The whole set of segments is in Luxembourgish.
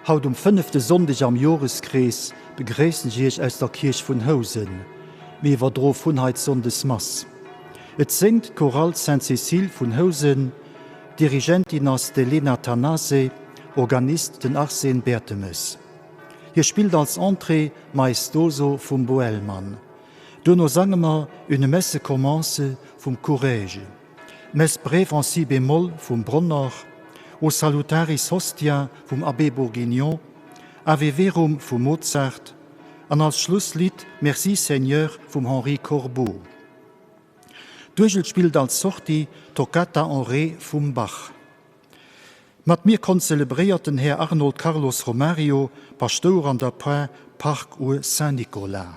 Haut um fënnefte Sonndeg am Joreskrees begréissen ech Iech aus der Kierch vun Housen. Mir iwwerdroe vun hei d'Sonndesmass. Et séngt d'Chorale Sainte-Cécile vun Housen, Dirigentin ass d'Elena Tanase, Organist den Arsène Bertemes. Hie spillt als Entrée Maestoso vum Boëllmann. Duerno sange mer Une messe commence vum Courrèges. Messe brève en si bémol vum Bronner, O salutaris hostia vum Abbé Bourguignon, Ave verum vum Mozart an als Schlusslidd Merci Seigneur vum Henri Corbeau. D'Uergel spillt als Sortie Toccata en Ré vum Bach. Mat mir konzelebréiert den Här Arnold Carlos Romario, Paschtouer an der Par Parkuer Saint-Nicolas.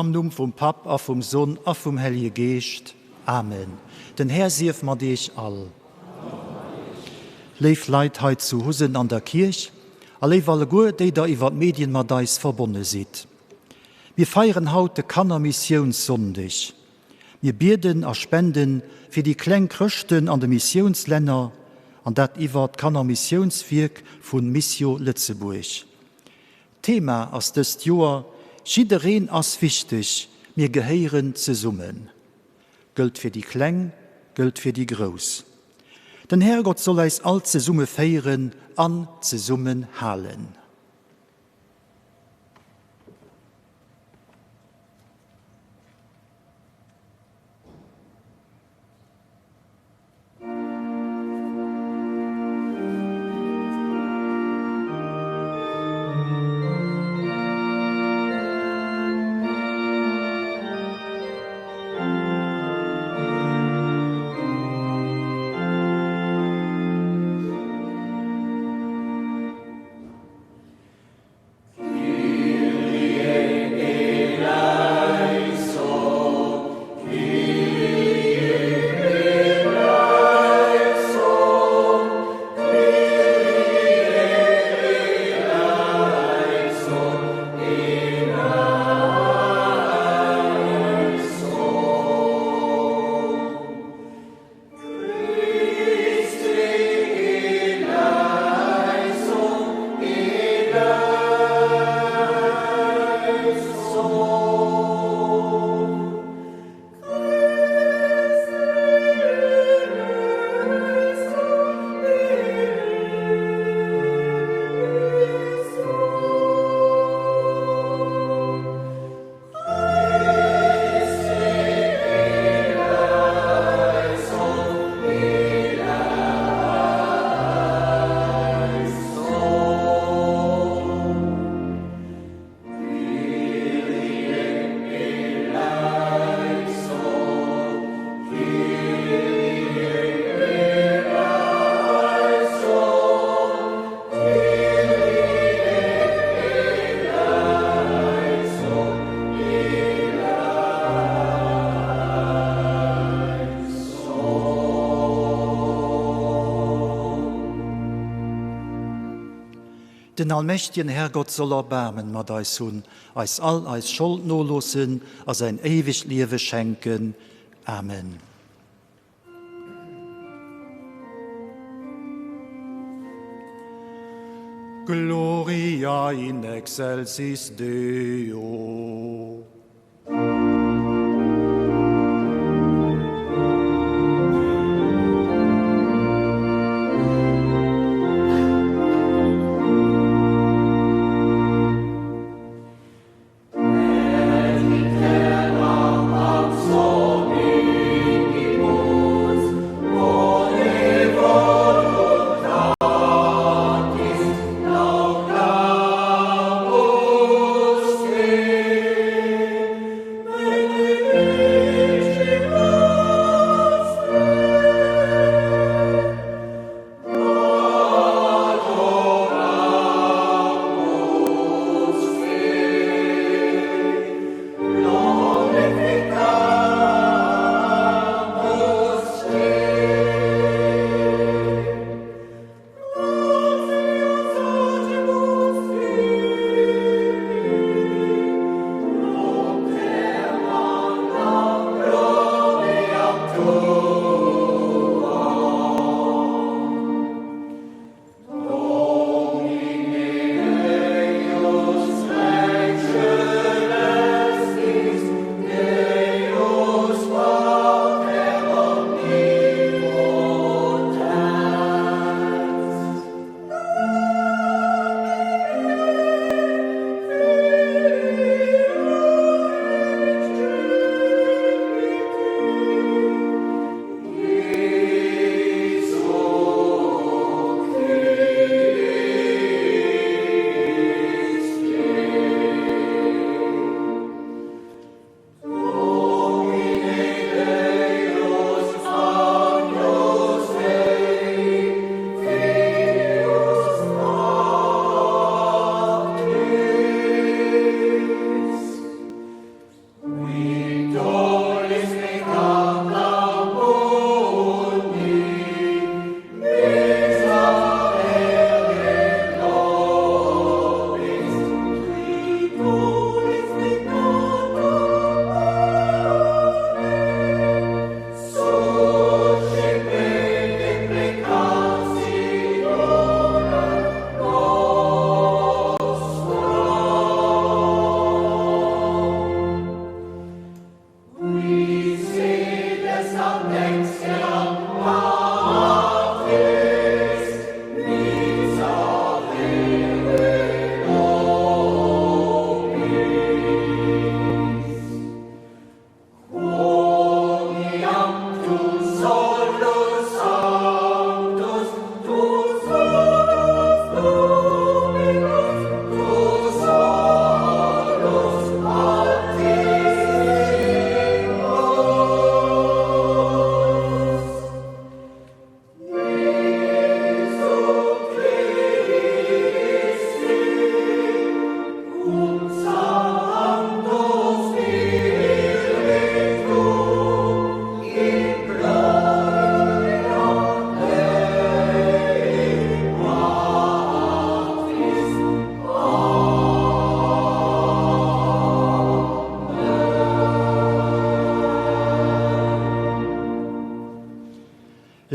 Am Numm vum Papp a vum Sonn a vum Hellje Geescht. Amen. Den Här sief mat iech all. Léif Leit hei zu Husen an der Kierch a léif alleguer, déi der iwwer d'Medien mat eis verbonne sidd. Mir feieren haut de Kannermissiounssonndeg. Mir bieden a spenden fir déi kleng Chrëschten an de Missiounslänner, an dat iwwer d'Kannermissiounswierk vu Missio Lëtzebuerg. D'Thema ass dëst Joer, Jiddereen ass wichteg, mir gehéieren zesummen. Gëllt fir déi Kleng, gëllt fir déi Grouss. Den Härgott soll äis all zesumme féieren an zesummen halen. Den allmächtigen Herrgott soll Erbaarmen mat eis hunn, eis all eis Schold noloossen a säin éiwegt Liewe schenken. Amen. Gloria in excelsis Deo.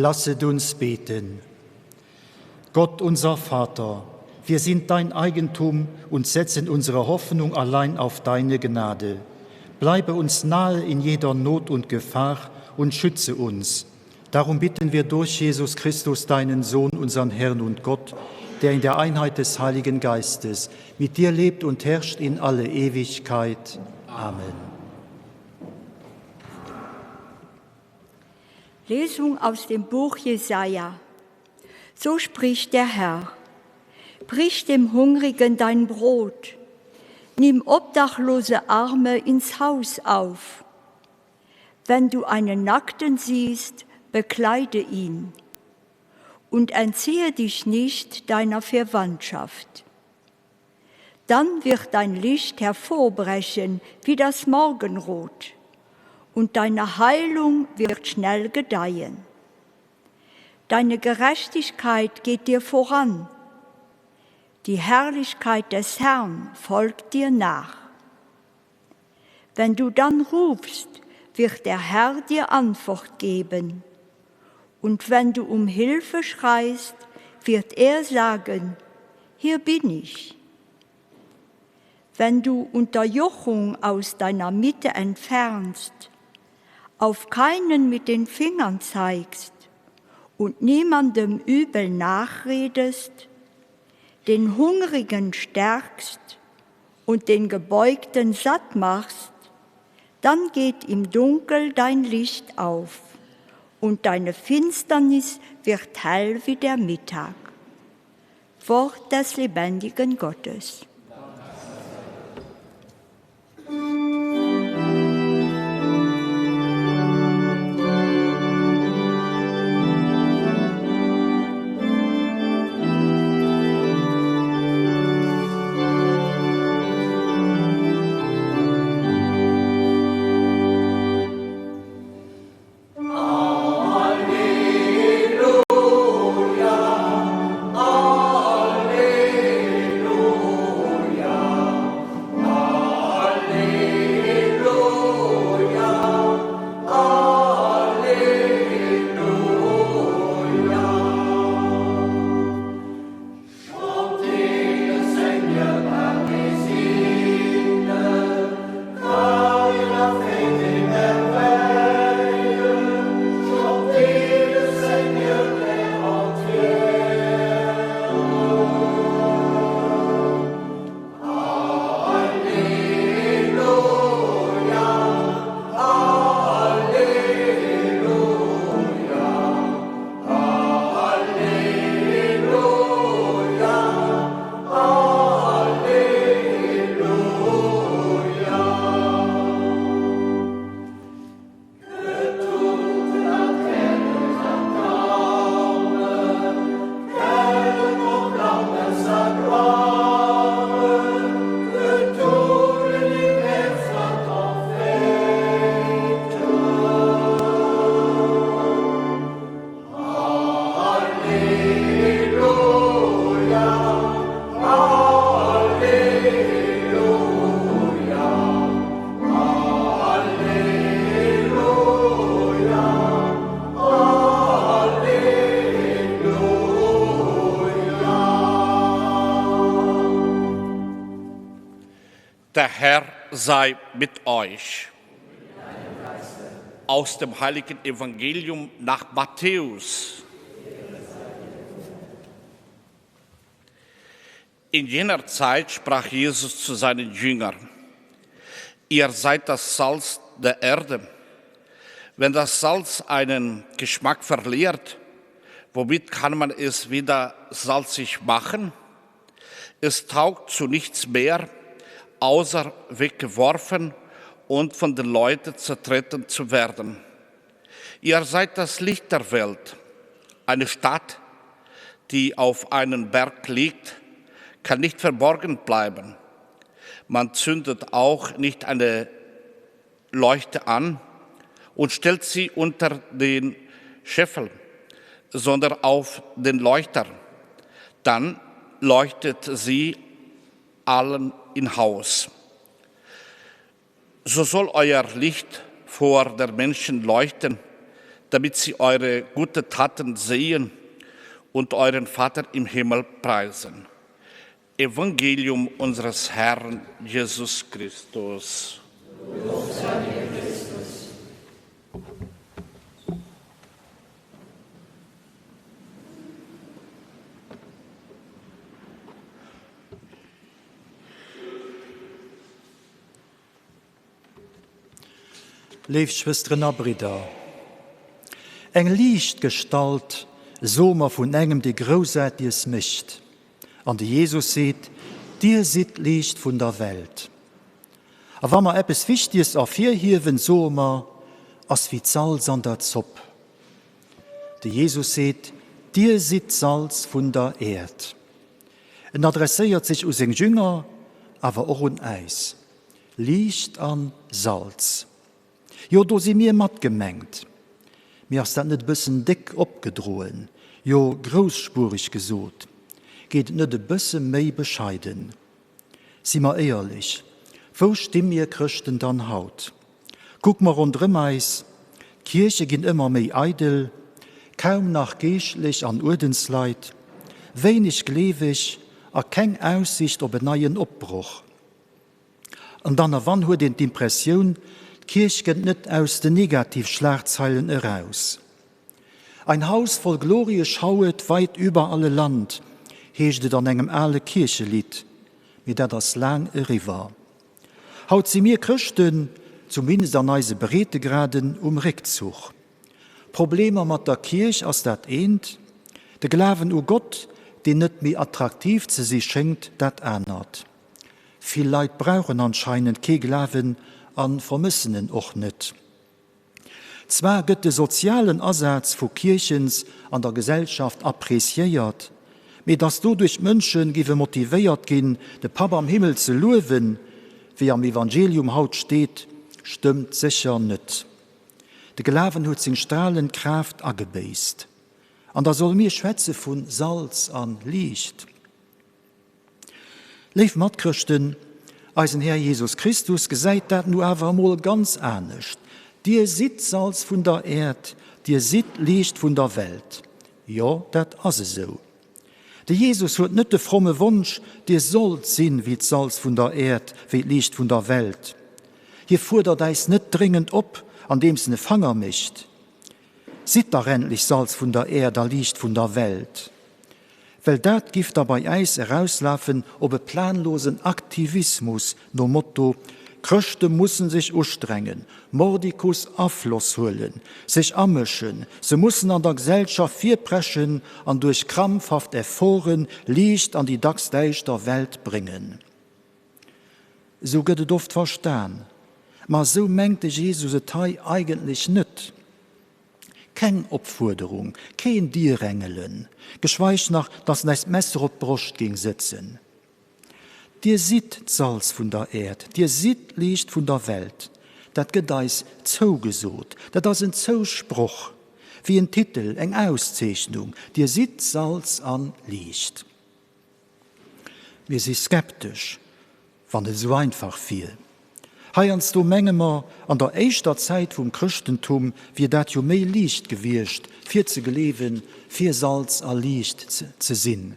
Lasset uns beten. Gott unser Vater, wir sind dein Eigentum und setzen unsere Hoffnung allein auf deine Gnade. Bleibe uns nahe in jeder Not und Gefahr und schütze uns. Darum bitten wir durch Jesus Christus, deinen Sohn, unseren Herrn und Gott, der in der Einheit des Heiligen Geistes mit dir lebt und herrscht in alle Ewigkeit. Amen. Lesung aus dem Buch Jesaja. So spricht der Herr: Brich dem Hungrigen dein Brot, nimm obdachlose Arme ins Haus auf. Wenn du einen Nackten siehst, bekleide ihn und entziehe dich nicht deiner Verwandtschaft. Dann wird dein Licht hervorbrechen wie das Morgenrot, und deine Heilung wird schnell gedeihen. Deine Gerechtigkeit geht dir voran. Die Herrlichkeit des Herrn folgt dir nach. Wenn du dann rufst, wird der Herr dir Antwort geben. Und wenn du um Hilfe schreist, wird er sagen, hier bin ich. Wenn du Unterjochung aus deiner Mitte entfernst, auf keinen mit den Fingern zeigst und niemandem übel nachredest, den Hungrigen stärkst und den Gebeugten satt machst, dann geht im Dunkel dein Licht auf und deine Finsternis wird hell wie der Mittag. Wort des lebendigen Gottes. Der Herr sei mit euch. Aus dem heiligen Evangelium nach Matthäus. In jener Zeit sprach Jesus zu seinen Jüngern: Ihr seid das Salz der Erde. Wenn das Salz einen Geschmack verliert, womit kann man es wieder salzig machen? Es taugt zu nichts mehr, außer weggeworfen und von den Leuten zertreten zu werden. Ihr seid das Licht der Welt. Eine Stadt, die auf einem Berg liegt, kann nicht verborgen bleiben. Man zündet auch nicht eine Leuchte an und stellt sie unter den Scheffel, sondern auf den Leuchter. Dann leuchtet sie allen im Haus. So soll euer Licht vor der Menschen leuchten, damit sie eure guten Taten sehen und euren Vater im Himmel preisen. Evangelium unseres Herrn Jesus Christus. Lob sei dir, Christus. Léif Schwësteren a Bridder, eng liicht Gestalt soe mer vun engem, dee Groussaarteges mécht. An de Jesus seet, Dir sidd d'Liicht vun der Welt. A wa mer eppes Wichteges ervirhiewen, soe mer, Ass wéi d'Salz an der Zopp. De Jesus seet, Dir sidd d'Salz vun der Äerd. En adresséiert sech u seng Jünger, awer och un äis. Liicht a Salz. Jo, do si mir mat gemengt. Mee ass dat net e bëssen déck opgedroen, jo grousspureg gesot? Geet et net e bësse méi bescheiden? Si mer éierlech, wou sti mir Chrëschten dann haut? Kuck mer ronderëm eis, d'Kierche ginn ëmmer méi eidel, kaum nach Geeschtlech an Uerdensleit, wéineg Gleeweg a keng Aussicht op en neien Opbroch. An dann a wann huet een d'Impressioun, d'Kierch kënnt net aus den Negativschlagzeilen eraus. Ein Haus voll Glorie schauet weit über alle Land, heescht et an engem ale Kierchelidd, mee dat ass laang eriwwer. Haut si mir Chrëschten, zumindest an eise Breetegraden, um Réckzuch. Problemer mat der Kierch ass dat eent, de Glawen u Gott, deen net méi attraktiv ze si schéngt, dat anert. Vill Leit brauchen anscheinend kee Glawen a vermëssen en och net. Zwar gëtt de sozialen Asaz vu Kierchens an der Gesellschaft appreciéiert, mee datt doduerch d'Mënsche géife motivéiert ginn, de Papp am Himmel ze luewen, wéi am Evangelium haut steet, stëmmt sécher net. De Glawen huet seng stralend Kraaft agebéisst. An da solle mir schwätze vu Salz a Liicht? Léif Matchrëschten, eisen Här Jesus Christus gesäit dat nu awer emol ganz anescht, Dir sidd d'Salz vun der Äerd, dir sidd d'Liicht vun der Welt. Jo, dat ass esou. De Jesus huet net de fromme Wonsch, Dir sollt sinn wéi d'Salz vun der Äerd, wéi d'Liicht vun der Welt. Hie fuerdert äis net dréngend op, andeems en e Fanger mécht, Sidd dach endlech Salz vun der Äerd a Liicht vun der Welt. Well dat giff da bei äis erauslafen op e planlosen Aktivismus nom Motto, Chrëschte mussen sech ustrengen, mordicus Afloss huelen, sech amëschen, se mussen an der Gesellschaft virpreschen an duerch krampfhaft Efforten Liicht an déi dacks däischter Welt bréngen. Esou gëtt et oft verstan. Ma esou mengt de Jesus et hei eigentlech net. Keng Opfuerderung, keen Dierengelen, geschweig nach, dass en äis d'Messer op d'Broscht géing sëtzen. Dir sidd d'Salz vun der Äerd, dir sidd d'Liicht vun der Welt. Dat gëtt eis zougesot, dat ass en Zousproch, wéi en Titel, eng Auszeechnung, Dir sidd Salz an Liicht. Mir si skeptesch, wann et esou einfach wier. Heiansdo menge mer, an der éischter Zäit vum Chrëschtentum wier dat jo méi liicht gewiescht, fir ze gleewen, fir Salz a Liicht ze sinn.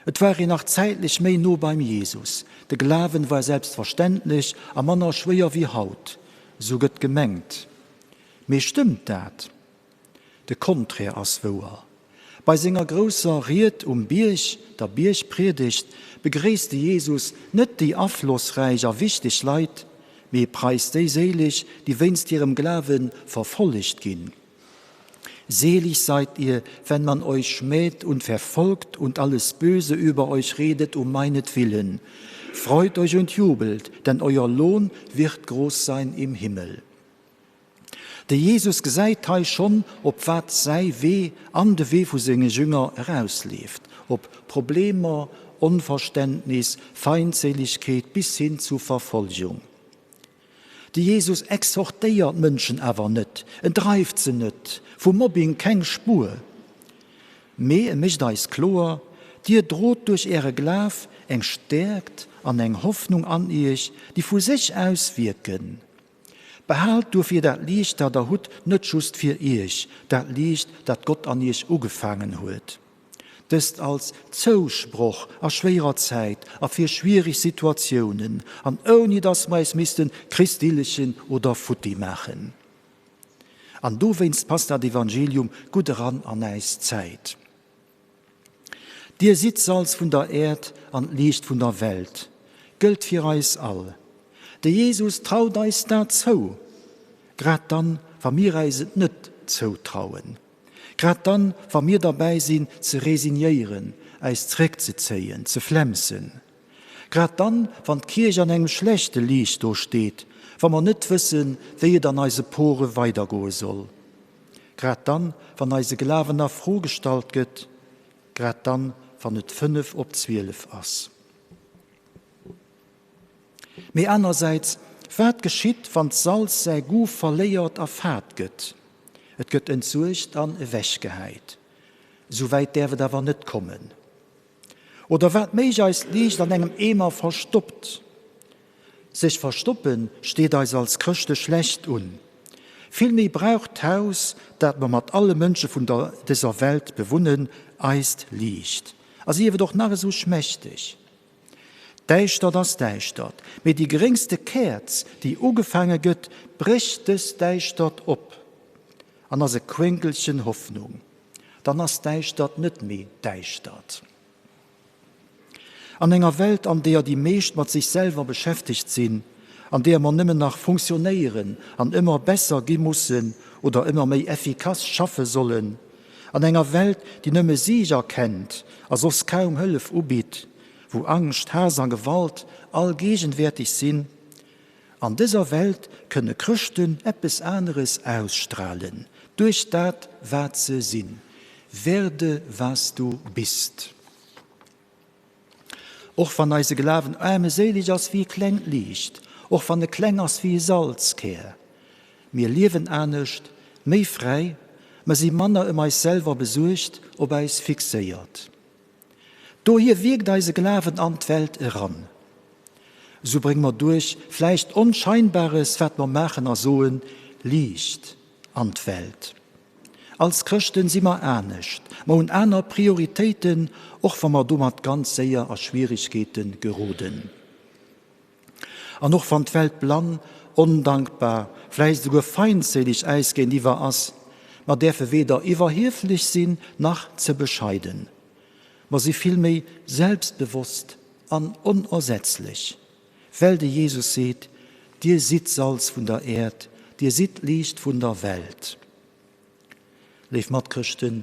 Et war een nach zäitlech méi no beim Jesus, de Glawen war selbstverständlech a manner schwéier wéi haut, esou gëtt gemengt. Mee stëmmt dat? De Contraire ass wouer. Bei senger grousser Ried um Bierg, der Biergpriedegt, begréisst de Jesus net déi aflossräich a wichteg Leit, mee e preist déi séileg, déi wéinst hirem Glawe verfollegt ginn. Selig seid ihr, wenn man euch schmäht und verfolgt und alles Böse über euch redet um meinetwillen. Freut euch und jubelt, denn euer Lohn wird groß sein im Himmel. De Jesus gesäit hei schonn, op wat säi Wee an de Wee vu senge Jünger erausleeft, op Problemer, Onverständnis, Feindséilegkeet bis hin zu Verfolgung. De Jesus exhortéiert d'Mënschen awer net, en dreift se net, vu Mobbing keng Spuer. Mee e mécht eis kloer, Dir drot duerch äre Glaf eng Stäerkt an eng Hoffnung an iech, déi vu sech aus wierken. Behaalt duerfir dat Liicht, dat der hutt, net just fir iech, dat Liicht, dat Gott an iech ugefaangen huet. Dëst als Zousproch a schwéierer Zäit a fir schwiereg Situatiounen, an ouni dass mer äis missten christillechen oder futti maachen. An dowéinst passt dat Evangelium gutt eran an äis Zäit. Dir sidd d'Salz vun der Äerd an d'Liicht vun der Welt, gëllt fir eis all. De Jesus traut eis dat zou, grad dann, wa mir äis et net zoutrauen. Grad dann, wa mir derbäi sinn ze resignéieren, äis zréckzezéien, ze flemsen. Grad dann, wann d'Kierch an engem schlechte Liicht do steet, wa mer net wëssen, wéi et an eise Pore weidergoe soll. Grad dann, wann eise Glawen a Fro gestallt gëtt. Grad dann, wann et 5 op 12 ass. Mee anersäits, wat geschitt, wann d'Salz säi Goût verléiert a fad gëtt? Et gëtt entsuergt an ewechgehäit. Esou wäit däerf et awer net kommen. Oder wat méich eist Liicht an engem Eemer verstoppt? Sech verstoppen steet eis als Chrëschte schlecht un. Villméi brauch d'Haus, dat mer mat alle Mënsche vun der dëser Welt bewunnen, eist Liicht. A sief et och nach esou schmächteg. Däischtert ass Däischtert, mee déi geréngste Käerz, déi ugefaange gëtt, brécht dës Däischtert op an ass e Quénkelchen Hoffnung. Dann ass Däischtert net méi Däischtert. An enger Welt, an deeër déi meescht mat sech selwer beschäftegt sinn, an deeër mer nëmmen nach funktionéieren an ëmmer besser gi mussen oder ëmmer méi effikass schaffe sollen, an enger Welt, déi nëmme Sieger kennt a soss kaum Hëllef ubitt, wou Angscht, Haass a Gewalt allgegenwäerteg sinn, an dëser Welt kënne Chrëschten eppes aneres ausstralen, duerch dat, wat se sinn. Werde, was du bist. Och wann eise Glawen aarmeséileg ass wéi e klengt Liicht, och wann e kleng ass wéi e Salzkär, mir liewen anescht, méi fräi, mer si manner ëm eis selwer besuergt, op äis fixéiert. Dohier wierkt eise Glawen an d'Welt eran. Esou brénge mer duerch vläicht Onscheinbares, wat mer maachen a soen, Liicht an d'Welt. Als Chrëschten si mer anescht, mer hunn aner Prioritéiten, och wa mer domat ganz séier a Schwieregkeete geroden. An och wann d'Welt blann, ondankbar, vläicht esouguer feindséileg äis géintiwwer ass, mer däerfe weder iwwerhieflech sinn, nach ze bescheiden. Mer si villméi selbstbewosst an onersetzlech, well de Jesus seet, Dir sidd d'Salz vun der Äerd, dir sidd d'Liicht vun der Welt. Léif Matchrëschten,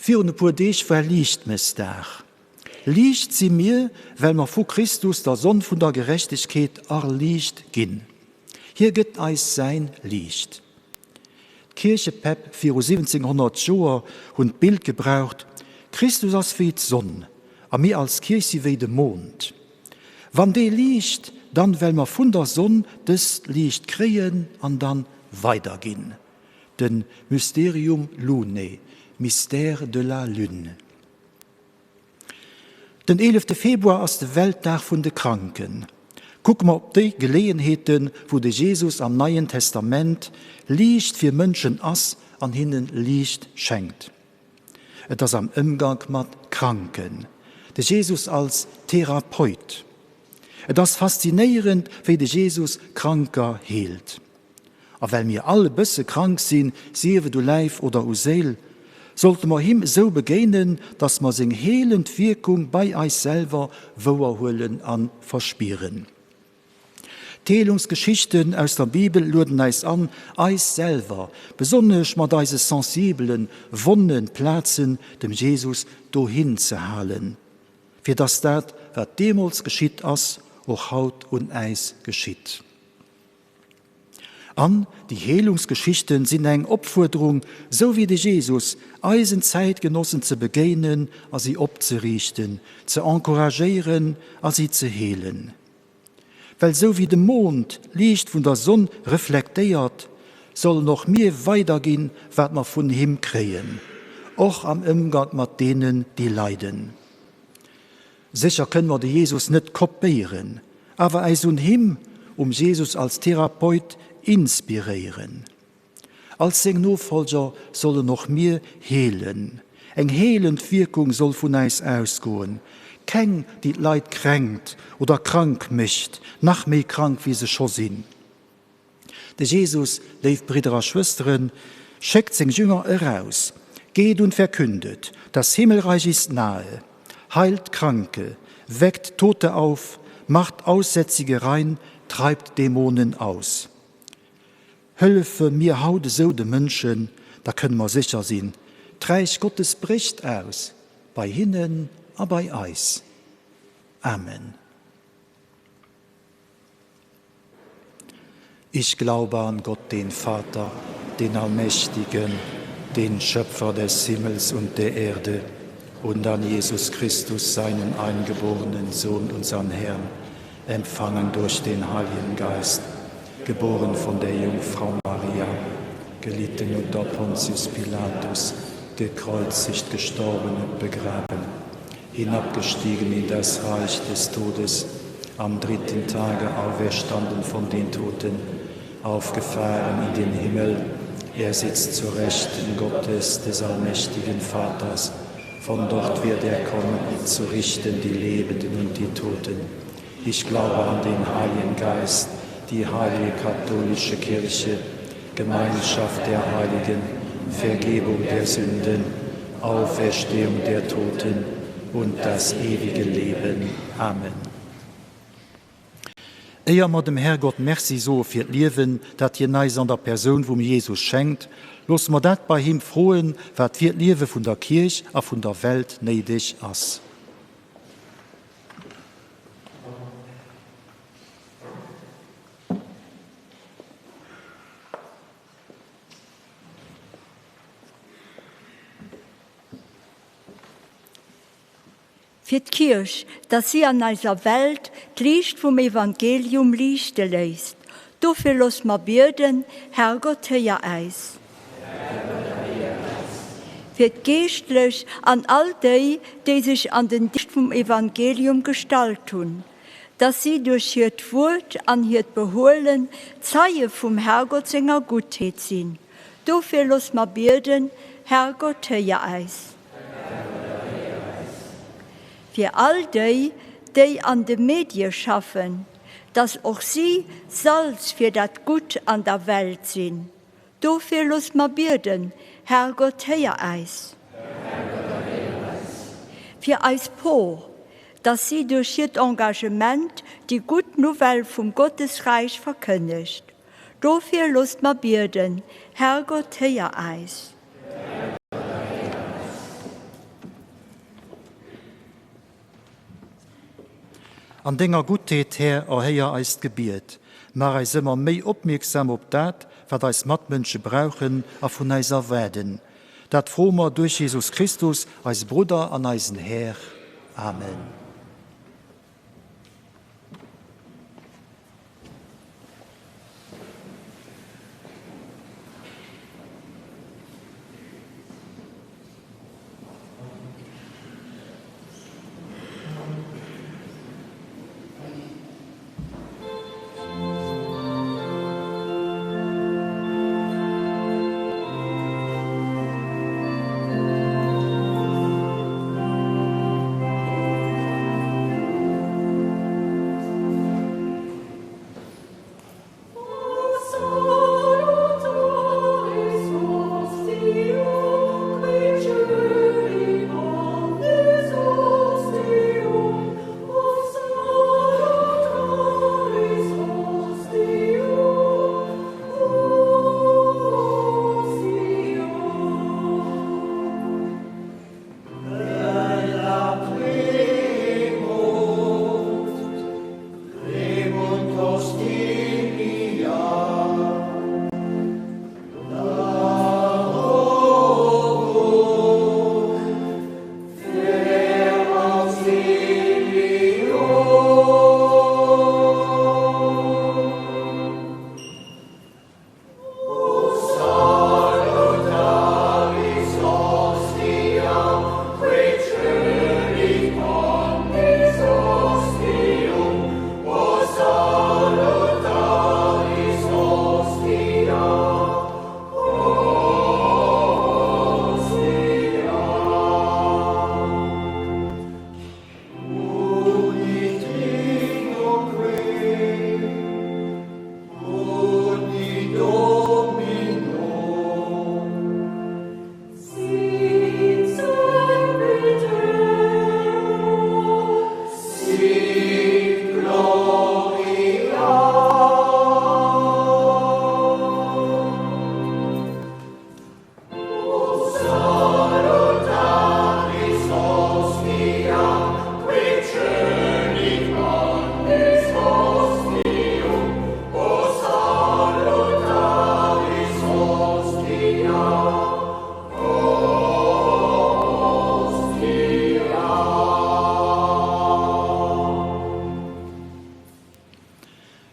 virun e puer Deeg war Liichtmëssdag. Liicht si mir, well mer vu Christus, der Sonn vun der Gerechtegkeet, erliicht ginn. Hie gëtt eis säin Liicht. D'Kierchepäpp viru 1700 Joer hunn d'Bild gebraucht, Christus ass wéi d'Sonn a mir als Kierch si wéi de Mond. Wann dee liicht, dann well mer vun der Sonn dëst Liicht kréien an dann weiderginn. De Mysterium Lunae, Mystère de la Lune. Den eelefte Februar ass de Weltdag vun de Kranken. Kucke mer op déi Geleeënheeten, wou de Jesus am Neien Testament Liicht fir Mënschen ass an hinnen Liicht schenkt. Et ass am Ëmgank mat Kranken. De Jesus als Therapeut. Et ass faszinéierend, wéi de Jesus Kranker heelt. A well mir all e bësse krank sinn, sief et u Läif oder u Séil, sollte mer him esou begéinen, dass mer seng heelend Wierkung bei eis selwer wouerhuelen a verspieren. D'Heelungsgeschichten aus der Bibel lueden eis an, eis selwer, besonnesch mat eise sensibelen, wonne Plazen, dem Jesus dohin ze halen, fir dass dat, wat deemools geschitt ass, och haut un äis geschitt. An déi Heelungsgeschichten sinn eng Opfuerderung, sou wéi de Jesus, eisen Zäitgenossen ze begéinen a si opzeriichten, ze encouragéieren a si ze heelen. Well sou wéi de Mond d'Liicht vun der Sonn reflektéiert, sollen och mir weiderginn, wat mer vun him kréien, och am Ëmgank mat deenen, déi leiden. Sécher kënne mer de Jesus net kopéieren, awer äis un him, um Jesus als Therapeut, inspiréieren. Als seng Nofollger sollen och mir heelen. Eng heelend Wierkung soll vun äis ausgoen, keng, déi d'Leit kränkt oder krank mécht, nach méi krank wéi se scho sinn. De Jesus, léif Bridder a Schwësteren, schéckt seng Jünger eraus, Geht und verkündet, das Himmelreich ist nahe, heilt Kranke, weckt Tote auf, macht Aussätzige rein, treibt Dämonen aus. Hëllefe mir haut esou de Mënschen, da kënne mer sécher sinn, d'Räich Gottes brécht aus, bei hinnen a bei eis. Amen. Ich glaube an Gott, den Vater, den Allmächtigen, den Schöpfer des Himmels und der Erde, und an Jesus Christus, seinen eingeborenen Sohn, unseren Herrn, empfangen durch den Heiligen Geist, geboren von der Jungfrau Maria, gelitten unter Pontius Pilatus, gekreuzigt, gestorben und begraben, hinabgestiegen in das Reich des Todes, am dritten Tage auferstanden von den Toten, aufgefahren in den Himmel, er sitzt zu Rechten Gottes des allmächtigen Vaters, von dort wird er kommen, zu richten die Lebenden und die Toten. Ich glaube an den Heiligen Geist, die heilige katholische Kirche, Gemeinschaft der Heiligen, Vergebung der Sünden, Auferstehung der Toten und das ewige Leben. Amen. Éier mer dem Härgott Merci soe fir d'Liewen, dat hien eis an der Persoun vum Jesus schenkt, loosse mer dat bei him froen, wat fir d'Liewe vun der Kierch a vun der Welt néideg ass. Fir d'Kierch, dass si an eiser Welt d'Liicht vum Evangelium liichte léisst. Dofir looss mer bieden, Herrgott, héier äis. Fir d'Geeschtlech an all déi, déi sech an den Dingscht vum Evangelium gestallt hunn, dass si duerch hiert Wuert an hiert Behuelen Zeie vum Herrgott senger Guttheet sinn. Dofir looss mer bieden, Herrgott, héier äis. Fir all déi, déi an de Medie schaffen, dass och si Salz fir dat Gutt an der Welt sinn. Dofir looss mer bieden, Herrgott, héier äis. Fir eis Por, dass si duerch hiert Engagement déi gutt Nouvelle vum Gottesräich verkënnegt. Dofir loosst mer bieden, Herrgott, héier äis. An denger Guttheet, Här, erhéier eist Gebiet. Maach eis ëmmer méi opmierksam op dat, wat eis Matmënsche brauchen a vun eis erwaarden. Dat froe mer duerch Jesus Christus, eise Brudder an eisen Här. Amen.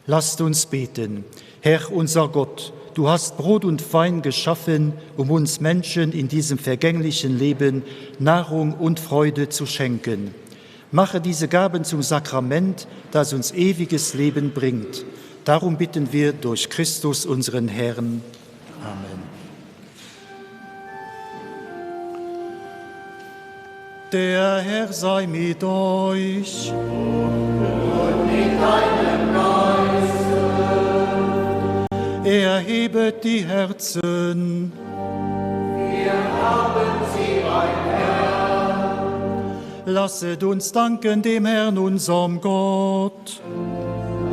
Lasst uns beten. Herr unser Gott, du hast Brot und Wein geschaffen, um uns Menschen in diesem vergänglichen Leben Nahrung und Freude zu schenken. Mache diese Gaben zum Sakrament, das uns ewiges Leben bringt. Darum bitten wir durch Christus unseren Herrn. Amen. Der Herr sei mit euch. Und mit deinem Geiste. Erhebet die Herzen. Wir haben sie beim Herrn. Lasset uns danken dem Herrn, unserem Gott.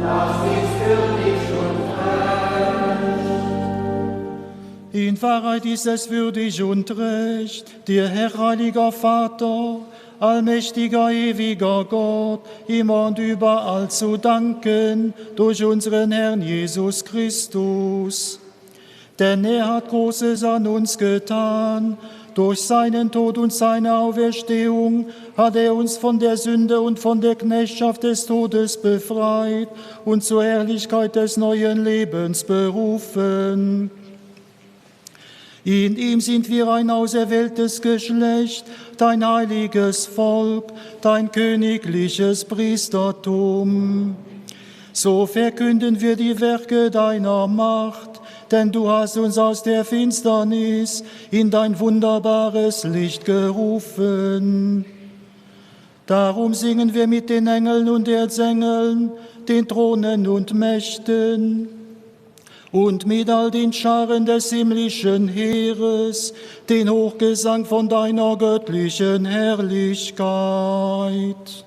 Das ist würdig und recht. In Wahrheit ist es würdig und recht, dir Herr heiliger Vater, allmächtiger, ewiger Gott, immer und überall zu danken durch unseren Herrn Jesus Christus. Denn er hat Großes an uns getan. Durch seinen Tod und seine Auferstehung hat er uns von der Sünde und von der Knechtschaft des Todes befreit und zur Herrlichkeit des neuen Lebens berufen. In ihm sind wir ein auserwähltes Geschlecht, dein heiliges Volk, dein königliches Priestertum. So verkünden wir die Werke deiner Macht, denn du hast uns aus der Finsternis in dein wunderbares Licht gerufen. Darum singen wir mit den Engeln und Erzengeln, den Thronen und Mächten und mit all den Scharen des himmlischen Heeres den Hochgesang von deiner göttlichen Herrlichkeit.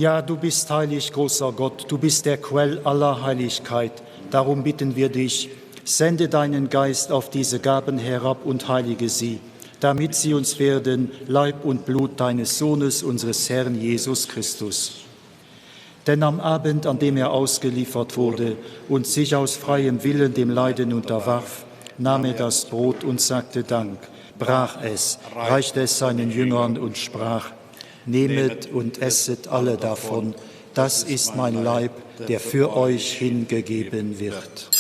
Ja, du bist heilig, großer Gott, du bist der Quell aller Heiligkeit. Darum bitten wir dich, sende deinen Geist auf diese Gaben herab und heilige sie, damit sie uns werden Leib und Blut deines Sohnes, unseres Herrn Jesus Christus. Denn am Abend, an dem er ausgeliefert wurde und sich aus freiem Willen dem Leiden unterwarf, nahm er das Brot und sagte Dank, brach es, reichte es seinen Jüngern und sprach: Nehmet und esset alle davon, das ist mein Leib, der für euch hingegeben wird.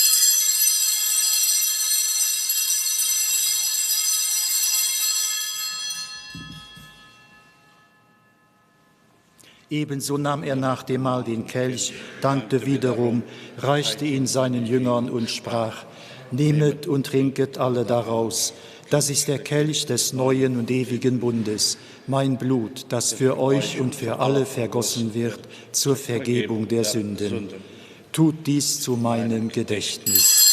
Ebenso nahm er nach dem Mahl den Kelch, dankte wiederum, reichte ihn seinen Jüngern und sprach: Nehmet und trinket alle daraus. Das ist der Kelch des neuen und ewigen Bundes, mein Blut, das für euch und für alle vergossen wird zur Vergebung der Sünden. Tut dies zu meinem Gedächtnis.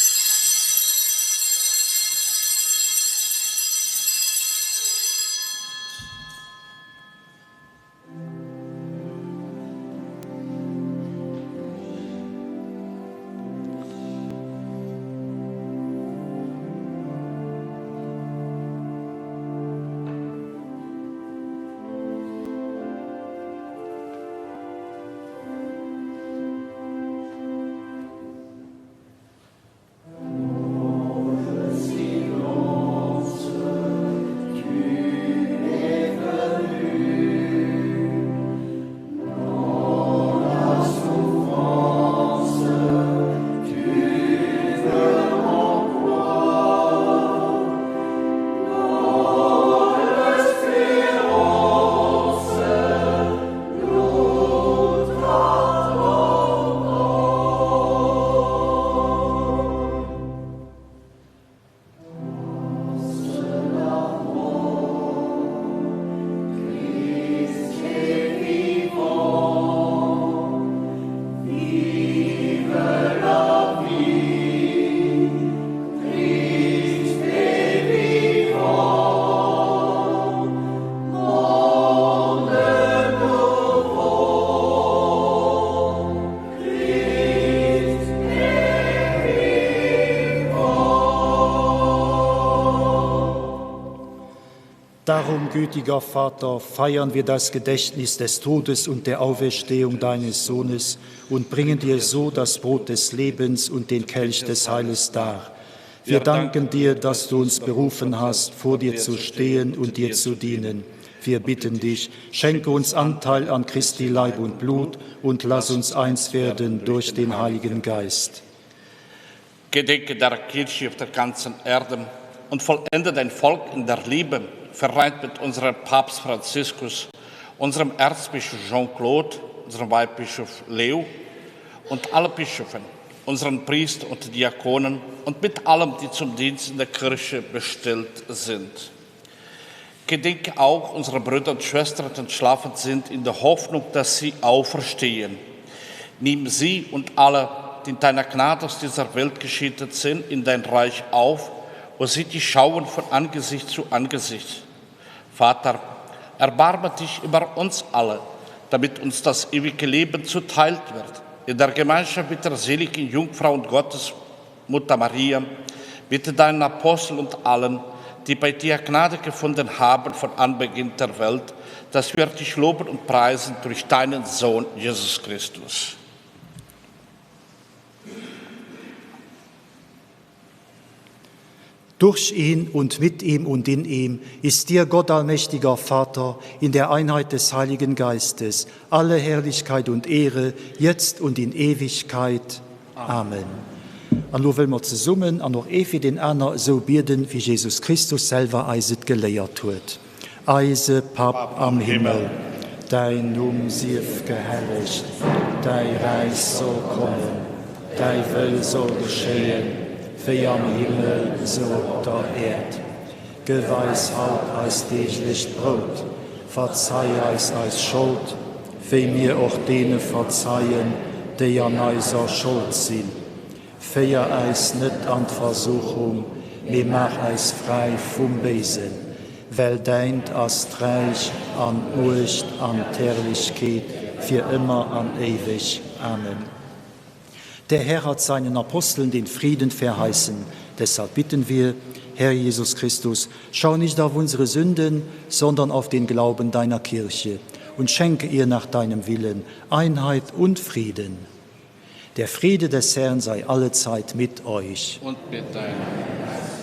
Darum, gütiger Vater, feiern wir das Gedächtnis des Todes und der Auferstehung deines Sohnes und bringen dir so das Brot des Lebens und den Kelch des Heiles dar. Wir danken dir, dass du uns berufen hast, vor dir zu stehen und dir zu dienen. Wir bitten dich, schenke uns Anteil an Christi Leib und Blut und lass uns eins werden durch den Heiligen Geist. Gedenke der Kirche auf der ganzen Erde und vollende dein Volk in der Liebe, vereint mit unserem Papst Franziskus, unserem Erzbischof Jean-Claude, unserem Weihbischof Leo und alle Bischöfen, unseren Priester und Diakonen und mit allem, die zum Dienst in der Kirche bestellt sind. Gedenke auch unserer Brüder und Schwestern, die entschlafen sind, in der Hoffnung, dass sie auferstehen. Nimm sie und alle, die in deiner Gnade aus dieser Welt geschieden sind, in dein Reich auf, wo sie dich schauen von Angesicht zu Angesicht. Vater, erbarme dich über uns alle, damit uns das ewige Leben zuteil wird, in der Gemeinschaft mit der seligen Jungfrau und Gottes Mutter Maria, bitte deinen Aposteln und allen, die bei dir Gnade gefunden haben von Anbeginn der Welt, dass wir dich loben und preisen durch deinen Sohn Jesus Christus. Durch ihn und mit ihm und in ihm ist dir Gott allmächtiger Vater in der Einheit des Heiligen Geistes alle Herrlichkeit und Ehre jetzt und in Ewigkeit. Amen. An elo wëlle mer zesummen an och ee fir deen aner esou bieden, wéi Jesus Christus selwer eis et geléiert huet. Eise Papp am Himmel, däin Numm sief gehellegt, däi Räich soll kommen, däi Wëll soll geschéien, wéi am Himmel esou op der Äerd. Gëff eis haut eist deeglecht Brout, verzei eis eis Schold, wéi mir och deene verzeien, déi an eiser Schold sinn. Féier äis net an d'Versuchung, mee maach äis fräi vum Béisen, well däint ass d'Räich an d'Muecht an d'Herrlechkeet fir ëmmer an éiweg. Amen. Der Herr hat seinen Aposteln den Frieden verheißen. Deshalb bitten wir, Herr Jesus Christus, schau nicht auf unsere Sünden, sondern auf den Glauben deiner Kirche und schenke ihr nach deinem Willen Einheit und Frieden. Der Friede des Herrn sei allezeit mit euch. Und mit deinem Geist.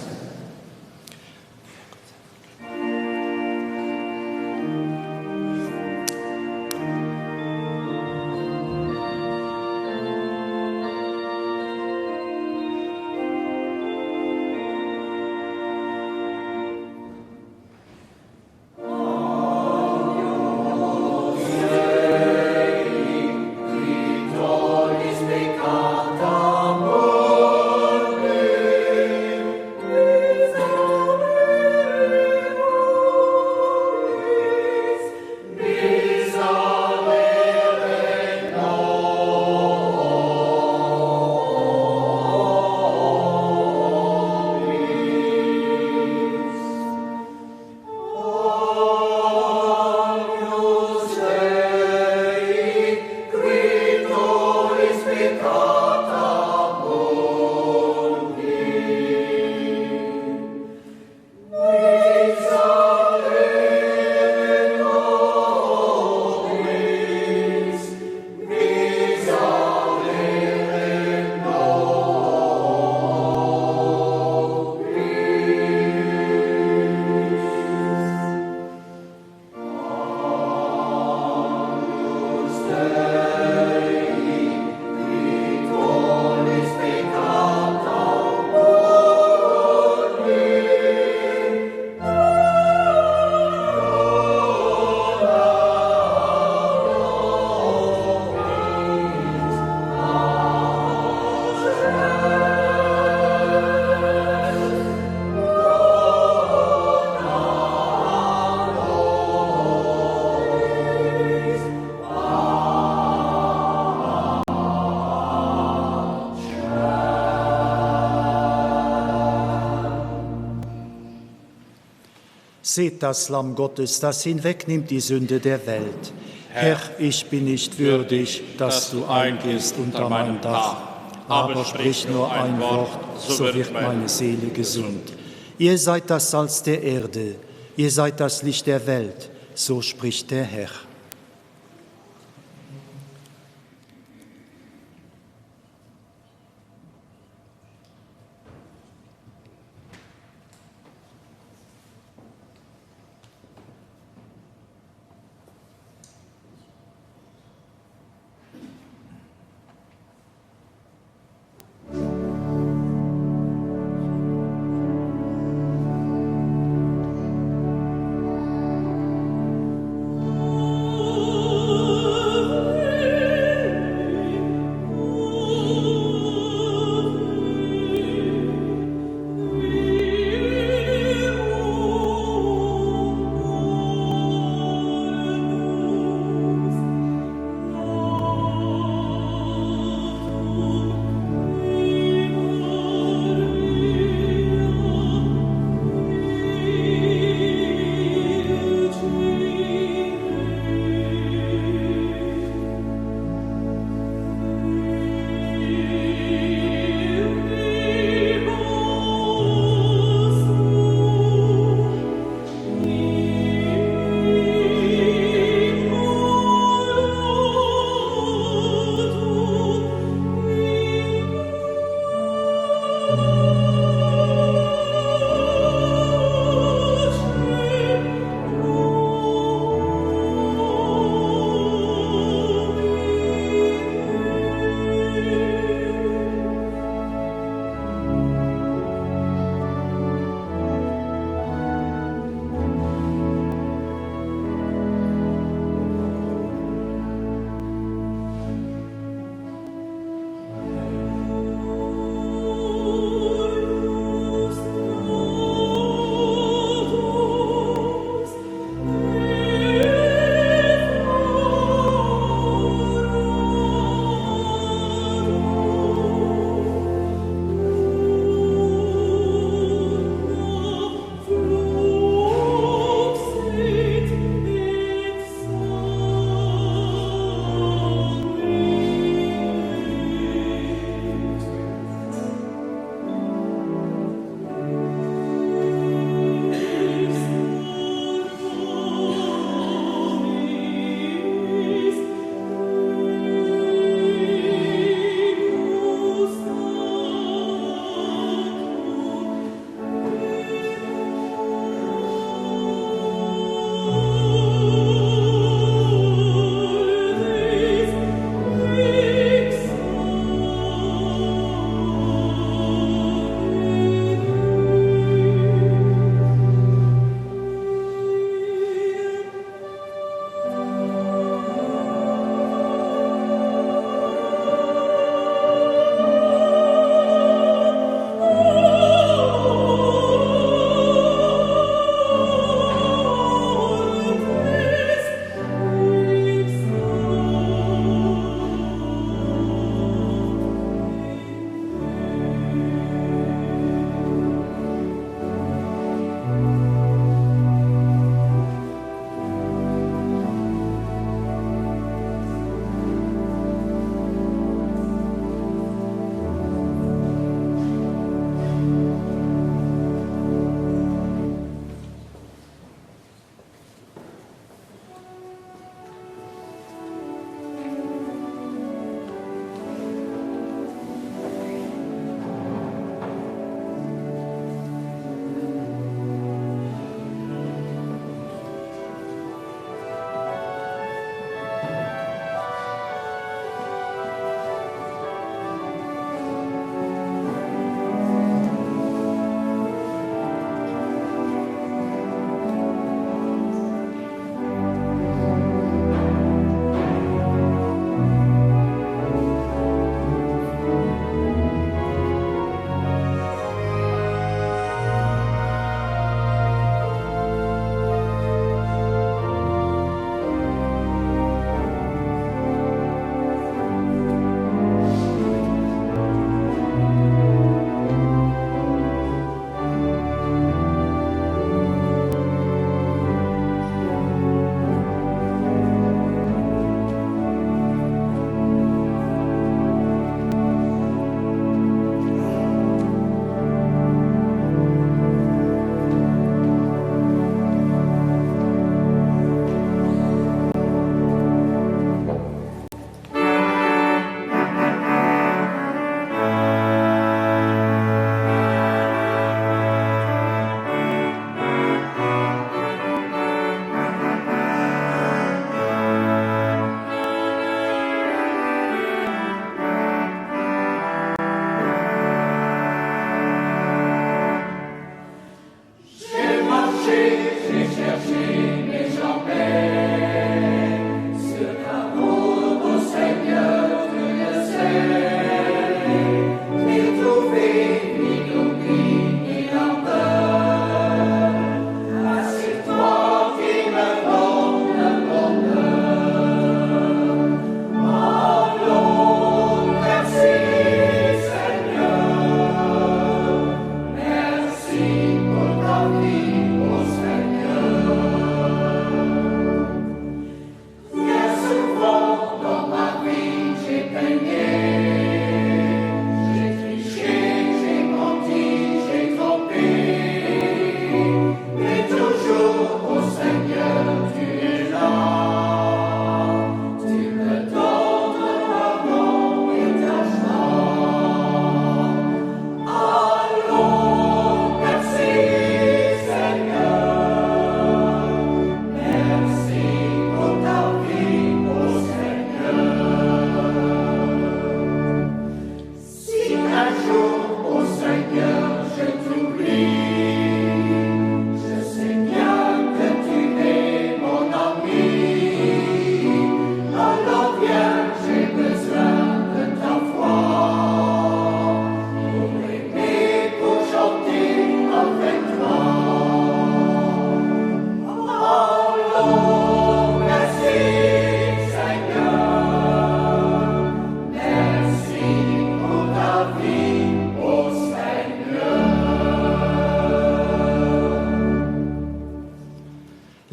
Seht das Lamm Gottes, das hinwegnimmt die Sünde der Welt. Herr, ich bin nicht würdig, dass du eingehst unter mein Dach, aber sprich nur ein Wort, so wird meine Seele gesund. Ihr seid das Salz der Erde, ihr seid das Licht der Welt, so spricht der Herr.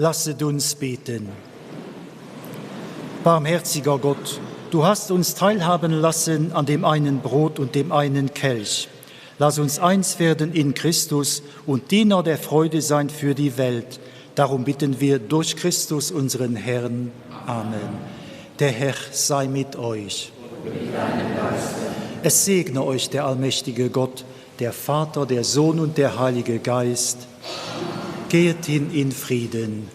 Lasset uns beten. Barmherziger Gott, du hast uns teilhaben lassen an dem einen Brot und dem einen Kelch. Lass uns eins werden in Christus und Diener der Freude sein für die Welt. Darum bitten wir durch Christus unseren Herrn. Amen. Der Herr sei mit euch. Es segne euch der allmächtige Gott, der Vater, der Sohn und der Heilige Geist. Gehet hin in Frieden.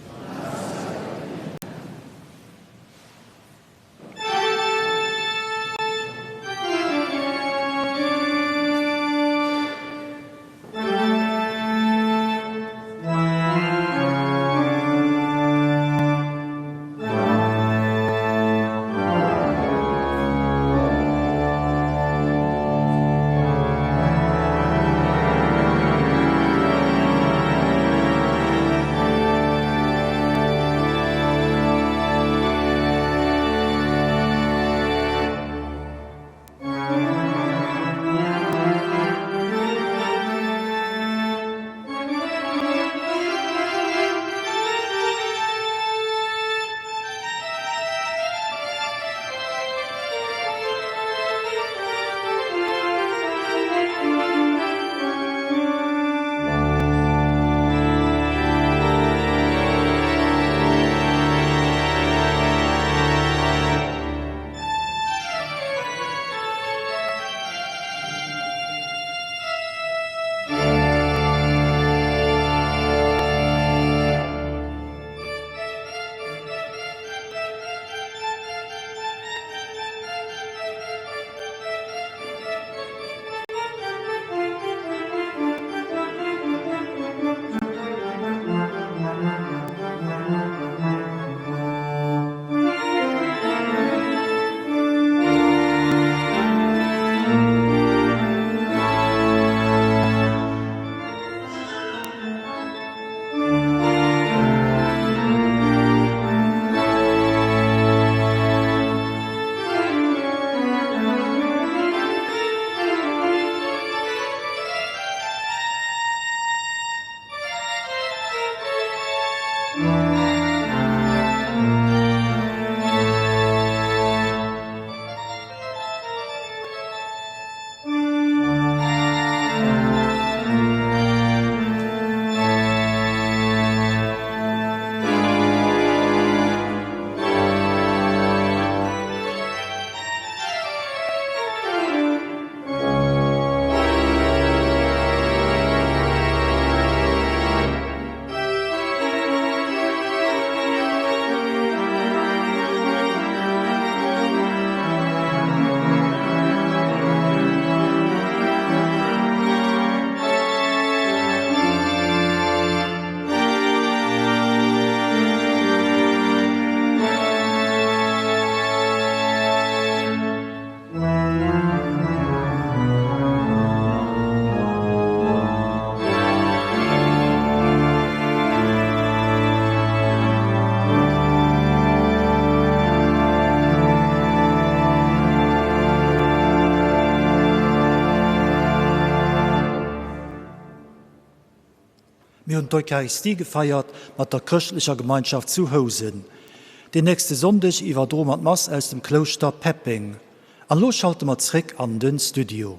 Mir hunn d'Eucharistie gefeiert mat der chrëschtlecher Gemeinschaft zu Housen. Den nächste Sonndeg iwwerdroe mer d'Mass aus dem Klouschter Peppeng. An elo schalte mer zréck an den Studio.